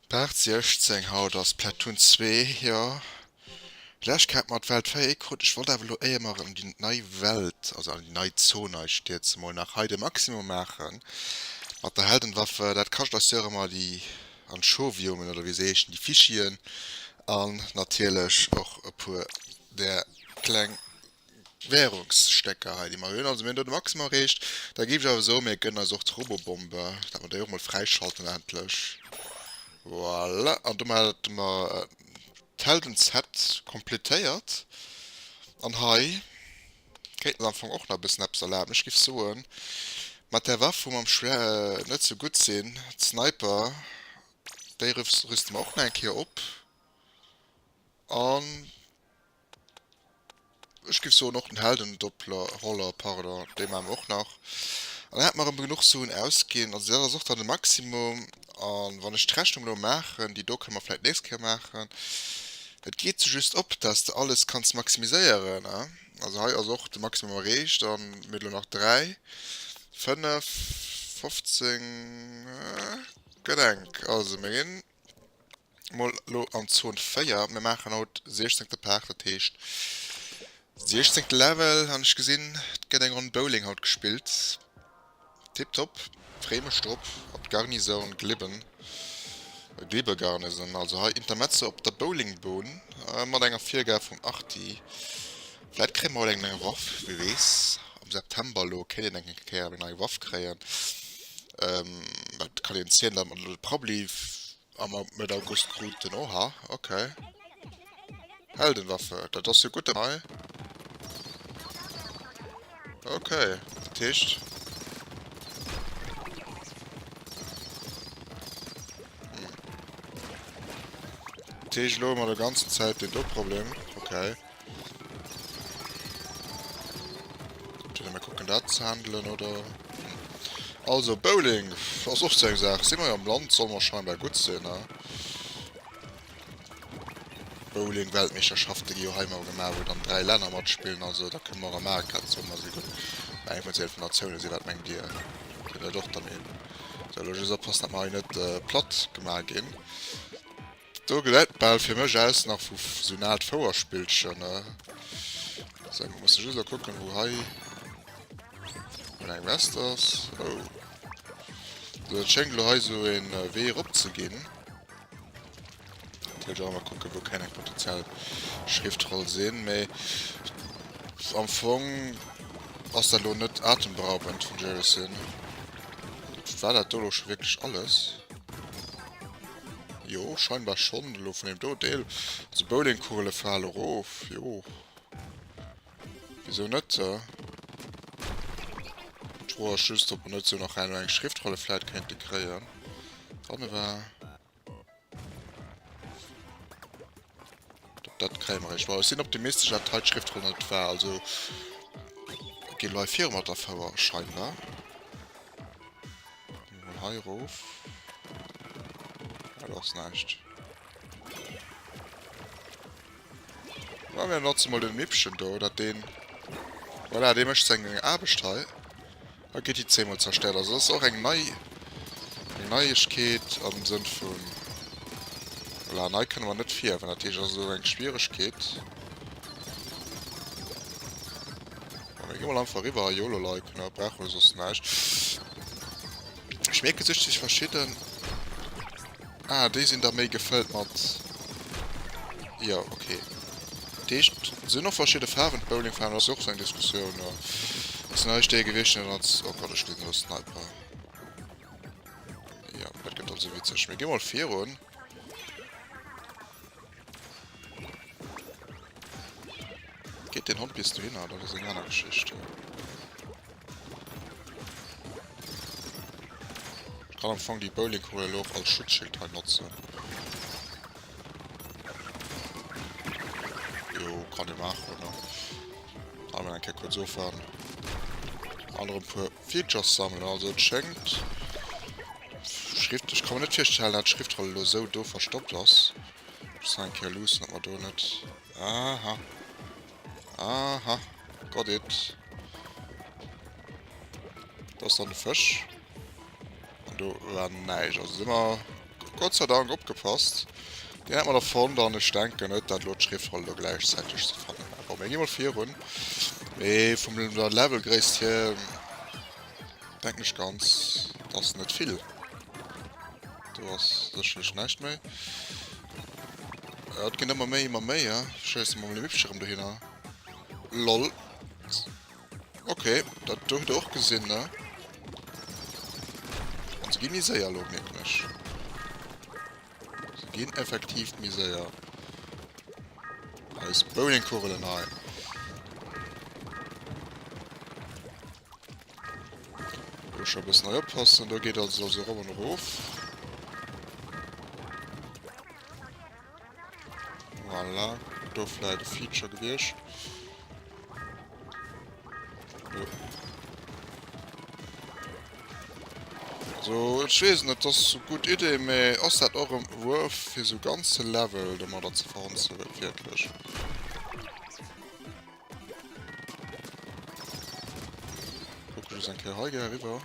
Part 16 haut ass Platoon 2, jo lech hat mer d'Welt 4 krut. Ech wollt awer elo éier mer an déi nei Welt, also an déi nei Zon hei stierzen, mol nach hei de Maximum maachen mat der Heldenwaffe. Dat kascht eis jo och ëmmer déi Anchoviumen oder wéi se heeschen, déi Fichien an natierlech och e puer där kleng Währungsstécker hei, déi mer hunn. Also mir hunn do de Maximum erreecht. Da géif ech awer soen, mir gönnen eis och d'Robobombe, dat mer déi och mol fräischalten endlech. Voilà, an domat hätte mer d'Heldenset kompletéiert. An hei kéinte mer am Fong och nach e bëssen eppes erlaben. Ech géif soen, mat där Waff, wou mer am Schwer net sou gutt sinn, d'Sniper, déi rüste mer och nach eng Kéier op. An Ech giff soen och den Heldendoppler, Roller, pardon, dee maache mer och nach. An dann hätte mer erëm genuch Suen ausginn. Also dat ass och dann de Maximum. An wann ech d'Rechnung elo maachen, déi do kënne mer vläicht d'nächst Kéier maachen, et geet sech just op, dass de alles kanns maximiséieren. Also hei ass och de Maximum erreecht an mir hunn elo nach 3, 5, 15, gëtt enk. Also mir ginn. Mol lo an Zone 4. Mir maachen haut 16. Part, dat heescht 16. Level han ech gesinn. Et gëtt eng Ronn Bowling haut gespillt. Tiptop, free mech drop. Op d'Garnisoun Glibben, Glibbe Garnison. Also hei Intermezzo op der Bowlingbunn mat enger Virgab vum Arti. Vläit kréie mer haut eng nei Waff, wie weess. Am September lo kéint een eng Kéier eng nei Waff kréien. Dat kann een zielen, datt mer elo de Probli Am Mëtt August kruten. Oha, ok. Heldenwaffe, dat ass jo gutt hei. Ok, dat heescht. Hm. Dat heescht elo hu mer de ganzen Zäit deen do Problem. Ok. Mir kucken dat ze handelen oder. Also Bowling ass och sou eng Saach. Si mer jo am Land, solle mer scheinbar gutt sinn, ne? Bowling-Weltmeeschterschafte gi jo hei ëmmer gemaach, wou dann 3 Länner matspillen. Also da kënne mer och Amerika soen, mer si gutt. Mä eng vun 12 Natioune sinn, wat mengt Dir? Dir dat och der Meenung? Sou, elo just oppassen, datt mer hei net platt gemaach ginn. Do gesäit bal fir mech aus nach vu sou en aalt Fouerspillchen. Sou, mer musse just elo kucken, wou hei eng West ass. Oh. Sou, et schéngt elo hei sou een Wee erop ze ginn. Natierlech och ëmmer kucken, wou kéint eng potenziell Schriftroll sinn. Mee am Fong ass dat elo net atemberaubend vun Jerison. War dat do elo scho wierklech alles? Jo, scheinbar schon. Elo vun deem do Deel. Also Bowlingkugele fale erof. Jo. Wieso net? D'Fro ass just, ob mer net sou nach eng eng Schriftrolle vläit kéinte kréien. Dann war... Dat kréie mer eréischt. Bon, ech sinn optimistesch, dat hei d'Schriftroll net war. Also geet elo hei viru mat der Fouer, scheinbar. Mol hei erof. Ah, do ass näischt. Ma mir notze mol den Mippchen do, dat deen... Voilà, dee mécht seng Aarbecht hei. Da geet déi zeemol zerstéiert. Also dat ass och eng nei... Eng Neiegkeet am Sënn vun... Voilà, nei kënne mer net fierwen. Dat heescht also eng Schwieregkeet. Bon, mir gi mol einfach eriwwer. Yolo-like, ne? Brauche mer soss näischt. Ech mierke sech sich verschidden... Ah, déi sinn da méi gefëllt mat... Jo, okay. Dat heescht, et sinn och verschidde Faarwen, d'Bowlingfaarwen, dat ass jo och esou eng Diskussioun. Ass den eischt déi gewiescht, déi als... Oh Gott, ech gesinn elo Sniper. Jo, dat gëtt also witzeg. Mir gi mol virun. Geet den Hond bis dohinner? Dat ass eng aner Geschicht. Ich kann am Fong déi Bowlingkugel elo och als Schutzschild hei notzen. Jo, kann ee maachen, ne? Einmal eng Kéier kuerz ofwaarden. An erëm puer Features sammelen. Also et schéngt Schrift, ech ka mir net virstellen, dat d'Schriftroll elo esou do verstoppt ass. Just nach eng Kéier luussen, ob mer do net... Aha. Aha. Got it. Do ass dann de Fësch. An do. do war näischt. Also si mer Gott sei Dank opgepasst. Deen hat mer da fonnt an ech denken net, dat elo d'Schréffroll do gläichzäiteg ze fannen war. Bon, mir gi mol virun. Mee vum der Levelgréisst hier denken ech ganz, dass net vill. Do ass sécherlech näischt méi. Ja, et ginn ëmmer méi, ëmmer méi, ja. Schéisse mer mol e Mippche rëm dohinner. Lol. Ok, dat do hutt der och gesinn, ne? An se gi méi séier elo, mierken ech. Se ginn effektiv méi séier. Eis Bowlingkugelen hei. Do scho e bëssen hei oppassen. Do geet also also erop an erof. Voilà, do vläit e Feature gewiescht. Also, ech weess net, dat ass eng gutt Idee, mee ass dat och erëm worth fir sou ganze Level domadder ze verhonzelen, wierklech? Kucke just eng Kéier hei gär eriwwer.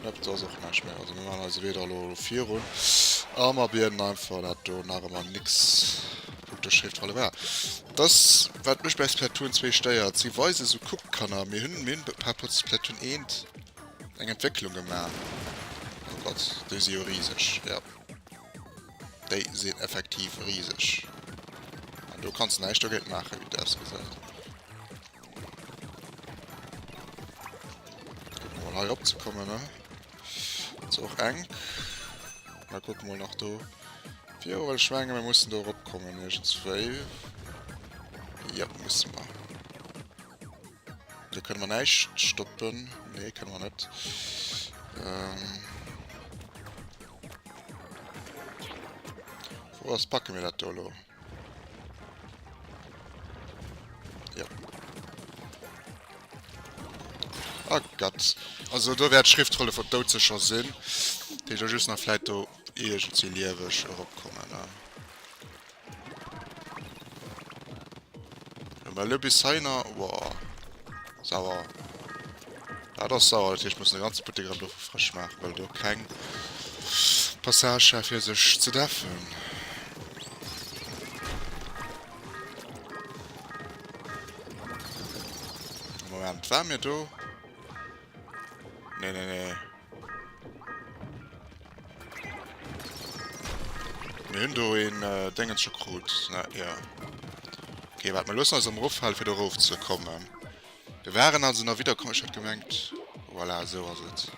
Nope, do ass och näischt méi. Also mir maachen eise Wee da elo virun a mer bieden einfach, dat do nach ëmmer nix punkto Schriftrolle war. Dass, wat mech bei Splatoon 2 stéiert, si weise sou, kuckt Kanner, mir hunn, mir hunn par rapport zu Splatoon 1 eng Entwécklung gemaach. Oh Gott, déi si jo riseg, jo. Déi sinn effektiv riseg. An do kanns de näischt dogéint maachen, wéi et ausgesäit. Kucken mol hei opzekommen, ne? Ass och enk. Mal kucken mol nach do viru, well ech menge mir mussen do eropkommen iergendswéi. Jep, musse mer. Do kënne mer näischt stoppen. Nee, kënne mer net. Ähm. Wou ass, packe mir dat do elo? Ja. Oh Gott. Also do wäert d'Schriftrolle vun doudsécher sinn. Déi da just nach vläit do iergendwéi lieweg eropkommen. Ne? Mä elo bis heihinner, wow. Sauer. Dat ass sauer. Dat heescht, mussen de ganze Buttek erëm do vu frësch maachen, well do keng Passage war fir sech ze deffen. Moment, war mir do? Nee, nee, nee. Mir hunn do een äh, Dingens scho krut. Na, ja. Okay, waart, mir loossen eis erëm eroffalen, fir do erof ze kommen. Wir waren also nach wieder komm, ech hat gemengt. Voilà, esou ass et.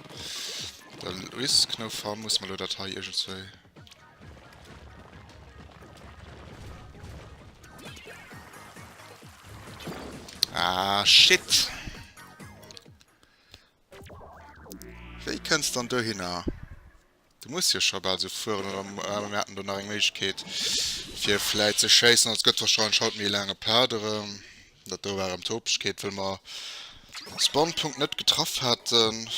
Der Risk no fun muss mer lo dat hei iergendswéi. Ah, shit! Wéi kënns dann dohinner? Du muss jo scho bal sou fueren, oder mir haten do nach eng Méiglechkeet fir vläit ze schéissen. Also et gëtt wahrscheinlech haut méi e laange Part erëm. Dat do war erëm d'Topegkeet, wëll mer Spawnpunkt net getraff haten.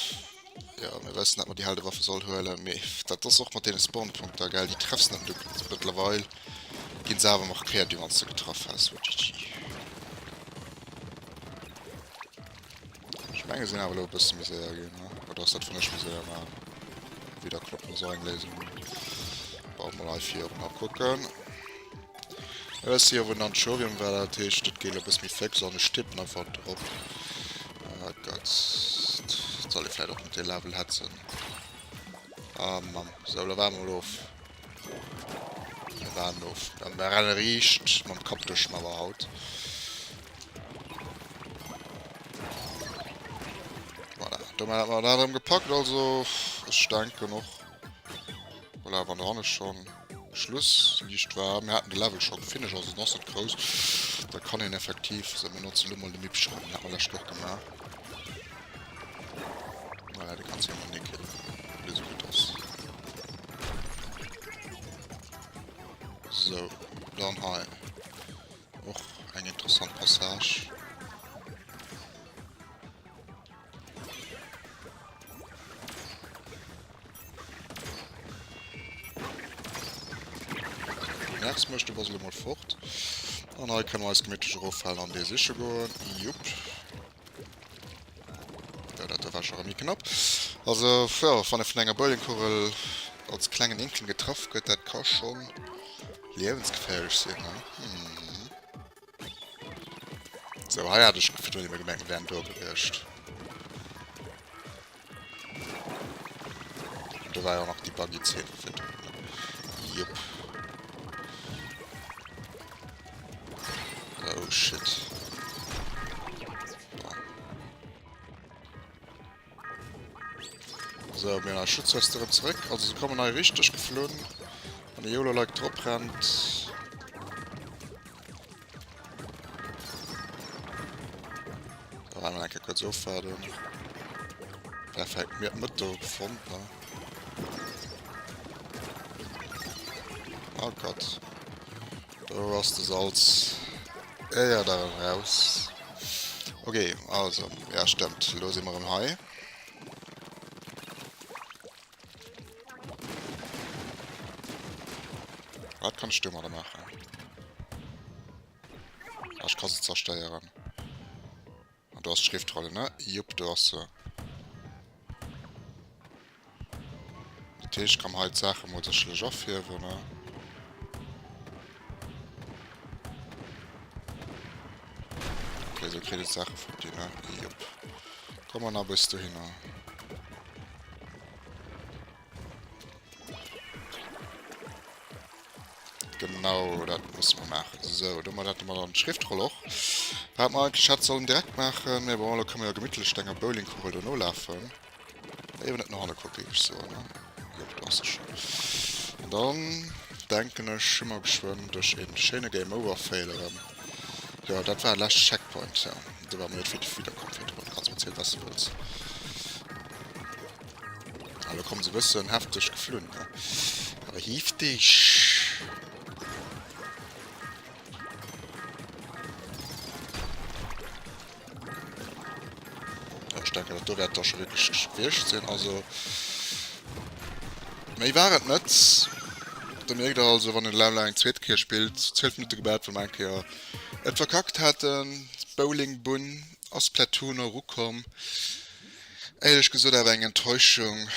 Jo, mir wëssen, dat mer déi Heldewaffe soll huelen, mee dat ass och mat deene Spawnpunkter, gell, déi treffs net. Du mëttlerweil ginn se awer markéiert, wéi wann s de getraff häss. GG. Ech menge sinn awer elo e bësse méi séier ginn, ne? Oder ass dat wann ech méi séier war? Wieder Kloppen ass och eng Léisung. Baue mol hei virun a kucken. Ech si jo vun Anchovium war dat heescht et geet elo e bësse méi féx an ech tippen einfach drop. Ah Gott. Et soll ee vläit och net dee Level hetzen. Ah Mann. Sou, lo waarde mer mol of. Mir waarden of. Mir renne riicht mam Kapp duerch d'Mauer haut. Voilà, domat hat mer dat erëm gepackt, also ech denken och, voilà, wann dohanne schonn Schlussliicht war, mir haten de Level scho gefinished, also den ass net grouss, da kann een effektiv, sou mir notzen elo mol de Mippchen, den hat mer lescht Woch gemaach, voilà, de kanns jo emol nikelen, well dee sou gutt ass. Sou, dann hei. Och eng interessant Passage. Du nervs mech, du bass elo mol fort. An hei kënne mer eis gemittlech eroffalen an dee siche goen. Jupp. Jo, dat do war scho rëm méi knapp. Also, jo, wann ee vun enger Bowlingkugel als klengen Inkling getraff gëtt, dat ka schonn liewensgeféierlech sinn, ne? Hm. Sou, hei hat ech virdrun ebe gemengt, mir wären do gewiescht. An do war jo och nach déi buggy Zeen vu virdrun, ne? Jupp. Oh shit. Bon. So, mir hunn eis Schutzweste erëm zeréck. Also se kommen hei richteg geflunn. Wann e YOLO-like drop rennt. So, einmal eng Kéier kuerz ofwaarden. Perfekt, mir d'Mëtt do fonnt, ne? Oh Gott. Do ass de Salz éier da raus. Ok, also, ja stimmt, lo si mer erëm hei. Wat kann ech domadder maachen? Ah, ech ka se zerstéieren. An do ass d'Schriftrolle, ne? Jupp, do ass se. Dat heescht, ech kann hei d'Saache mol sécherlech afierwen, ne? Okay, sou kritt een d'Saache futti, ne? Jupp. Komm mer nach bis dohinner. Genau, dat musse mer maachen. Sou, domat hätte mer dann d'Schriftroll och. Wat mer eigentlech hätte sollen direkt maachen, mee bon, elo kënne mer jo gemittlech denger Bowlingkugel do nolafen. Éiwer net no hanne kucke, géif ech soen, ne? Jop, do ass se schonn. An dann, denken ech, hu mer geschwënn duerch e schéine Game Over Fail erëm. Jo, dat war de leschte Checkpoint, jo. Do ware mer net widderkomm virdrun. Kanns mer zielen, wat s de wëlls. Ah, lo kommen se bëssen hefteg geflunn, ne? Awer hefteg! Ja, ech denken, dat do wäert da scho wierklech gewiescht sinn. Also, méi war et net. Da mierkt der also, wann een Level eng zweet Kéier spillt, 12 Minutte gebraucht, well mer eng Kéier et verkackt haten. D'Bowlingbunn ass Platoon erukomm. Éierlech gesot awer eng Enttäuschung,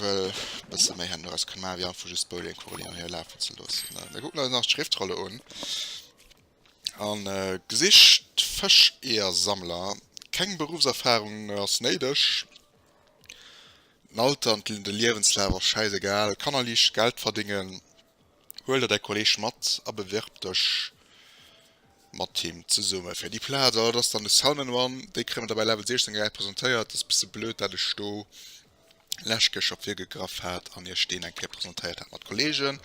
well bësse méi hätt een doraus kënne maachen, wéi einfach just d'Bowlingkugel hin an hier lafen ze loossen. Mir kucken eis nach d'Schriftrolle un. An gesicht Fëscheeërsammler. Keng Beruffserfarung ass néideg. Den Alter an de Liewenslaf ass schäisegal. Kanner liicht Geld verdéngen. Huel der däi Kolleeg mat a bewirb dech mat him zesumme fir déi Plaz. Also dat ass dann de Salmon Run, déi kréie mer da bei Level 16 gläich presentéiert. Ass bësse blöd dat ech do lech Kéier scho virgegraff hat an iech deen eng Kéier presentéiert hat mat Kolleegen.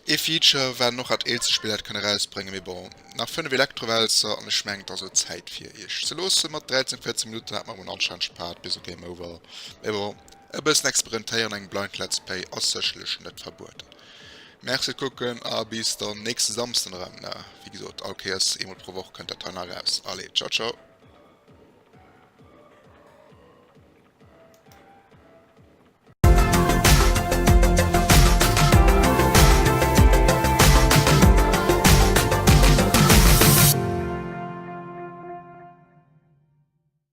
Ee Feature wat en och hat eelste Spill hätt kënne rausbréngen, mee bon, nach 5 Elektrowälzer an ech mengen et ass elo Zäit fir iech ze loosse. Mat 13, 14 Minutten hat mer emol anscheinend gespaart bis op Game Over, mee bon, e bëssen experimentéieren an engem Blind Let's Play ass sécherlech net verbueden. Merci fir d'Kucken a bis dann nächste Samsden erëm, ne? Wéi gesot, all Kéiers eemol pro Woch kënnt dat hei nach eraus. Allez, ciao ciao!